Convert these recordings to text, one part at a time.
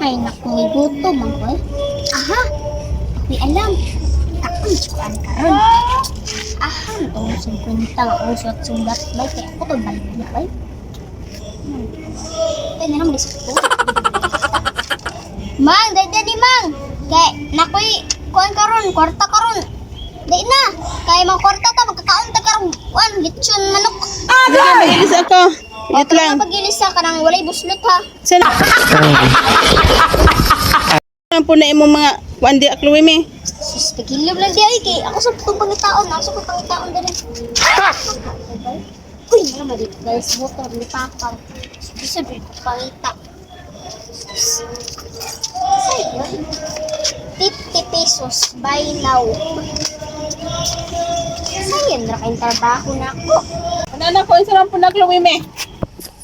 Ay, naku, gutom man ko eh. Aha, ako'y alam. Ako'y kuan karon. Aha, itong 50 nga akong sulat-sulat bay. Kaya ako pag balik niya bay. Ay, na naman isip ko. Mang, dahil dali mang. Kay, nakoy, kuan karon, kwarta karon. Dahil na, kay mang kwarta ta, magkakaon ta karon. Kuan, lechon manok. Agay! Magilis ako. Wait lang. Pag-ilis ka nang walay buslot ha. Saan? Ang po na imong mga kuan di akluwi mi. Sus, paghilob lang di ay kay ako sa putong pangitaon, ako sa putong pangitaon dali. Uy, ano ba dito guys, motor ni Papa. Bisa ba ito pangita? Sus. Sa'yo yun. 50 pesos, buy now. Sa'yo na kayong trabaho na ako. Ano na ko isa lang po na akluwi mi.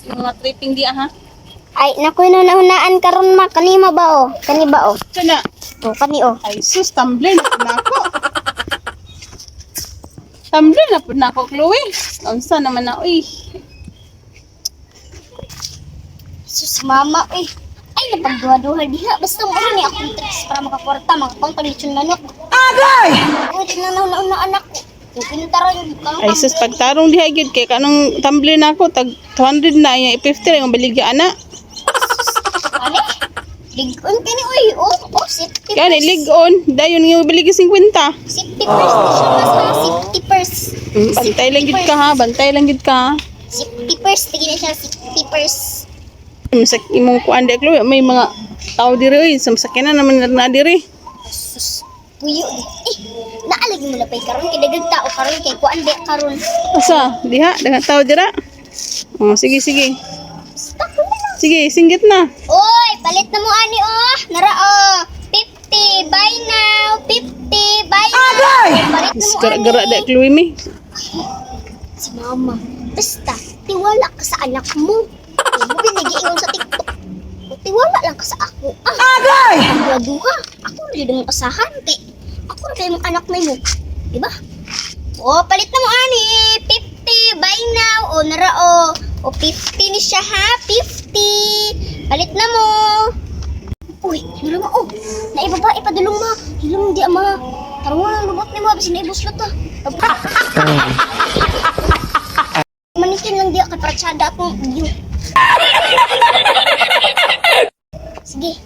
Yung mga tripping di ah, ha. Ay, naku, naunaan karon ma. Kani ma ba o? Kani ba o? Sana. To, kani o. Ay sus, tumbler na po na ako. Tumbler na po na ako, Chloe. Unsa naman na, uy. Sus, mama, eh. Ay, napagduha-duha diha. Basta mo ni akong tricks para makakwarta, makapang lechon manok. Agay! Uy, tingnan na una anak ko. Kung taron yung Ay sus, pagtarong diha gyud kay kanong tumbler na ako tag 200 na iya 50 ra yung baligya ana. Ano? Ligon kini uy. Oh, oh, safety Kaya first. lig-on, dayon nga baligya 50. Safety first na siya mas ha. Safety first. Bantay lang gid ka ha, bantay lang gid ka. Ha. Safety first. Tignan siya, safety first. Sa imong kuan di Chloe, may mga tao diri oy, samsakinan naman na diri. Sus, puyo di. Eh, naalagi mo lapay karon kay daghang tao karon kay kuan di karon. Asa, diha daghang tao dira. Oh, sige sige. Stop na lang. Sige, singgit na. Oy, palit na mo ani oh. Nara oh. 50 buy now. 50 buy now. Palit na mo ani. Gara-gara da Chloe mi. Si mama. Basta, tiwala ka sa anak mo. Huwag mo binigiingon sa TikTok. Tiwala lang ka sa ako. Ah, Agay! Duha. Ako rin yung asahan. Kay, ako rin yung anak na mo. Diba? O, palit na mo, ani. 50, buy now. O, nara, o. O, 50 ni siya, ha? 50. Palit na mo. Uy, nara mo, oh. Naibaba, ipadulong ma. Hilong di, ama. Tarungan ang lubot ni mo. Bisin na ibuslot, ah. Manikin lang di kay paratsada akong view. Sige.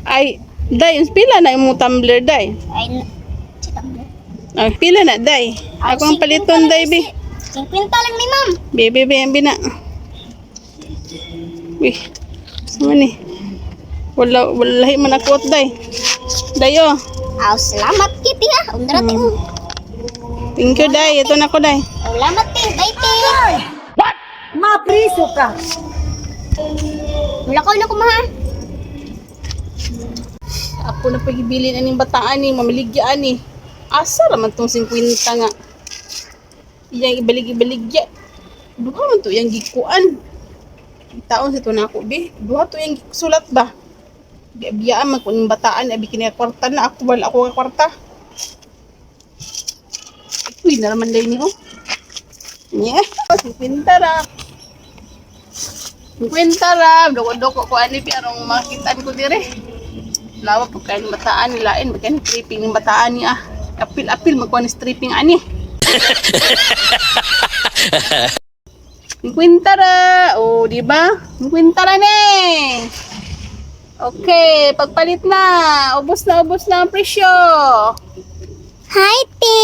Ay, day, pila na imong tumbler day. Ay, si tumbler. Ay, pila na day. Ay, Ako ang paliton day bi. 50 lang ni ma'am. Bi bi bi bi na. Uy, sama ni. Wala wala man ako at day. Day oh. Aw, salamat kiti ha. Undra ti oh. Thank you day. Ito na ko day. Salamat ti. Bye ti. Mapriso ka. Wala ko na kumaha. Ako na pagibilin aning bataan ni mamaligya ani. Asa ra man tong 50 nga. Iyang ibalig-ibaligya. Duha man to iyang gikuan. Taon sa to na ako bi. Duha to iyang sulat ba. Biyaan man kun bataan abi kini kwarta na ako wala ako ka kwarta. Uy, na naman day ni oh. Yeah, 50 ra. 50 ra. Doko-doko ko ani bi arong makitaan ko dire. Lawa pag kain bataan ni lain magkan tripping ng bataan ni ah. Apil-apil magkuha ni stripping ani. 50 ra. Oh, di ba? 50 ra ni. Okay, pagpalit na. Ubos na ang presyo. Hi, te.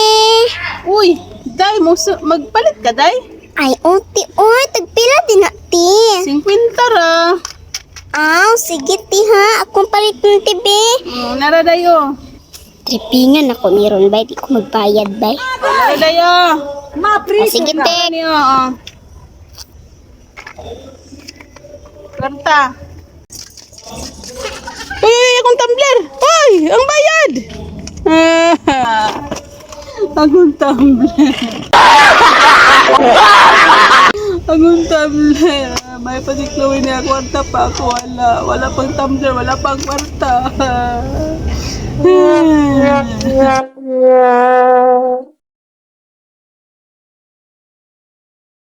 Uy, day mo magpalit ka day? Ay, unti oy, tagpila din na ti. 50 ra. Aw, sige ti ha. Akong palit ng tibi. Oh, nara day oh. Tripingan ako meron ba? Di ko magbayad ba? Nara day oh. Mapriso Sige, ka. te. Ano yun, oh. Kwarta. Uy, uy, akong tumbler! Uy, ang bayad! Ah, akong tumbler. Akong tumbler. May pa si Chloe na kwarta pa ako. Wala. Wala pang tumbler. Wala pang kwarta.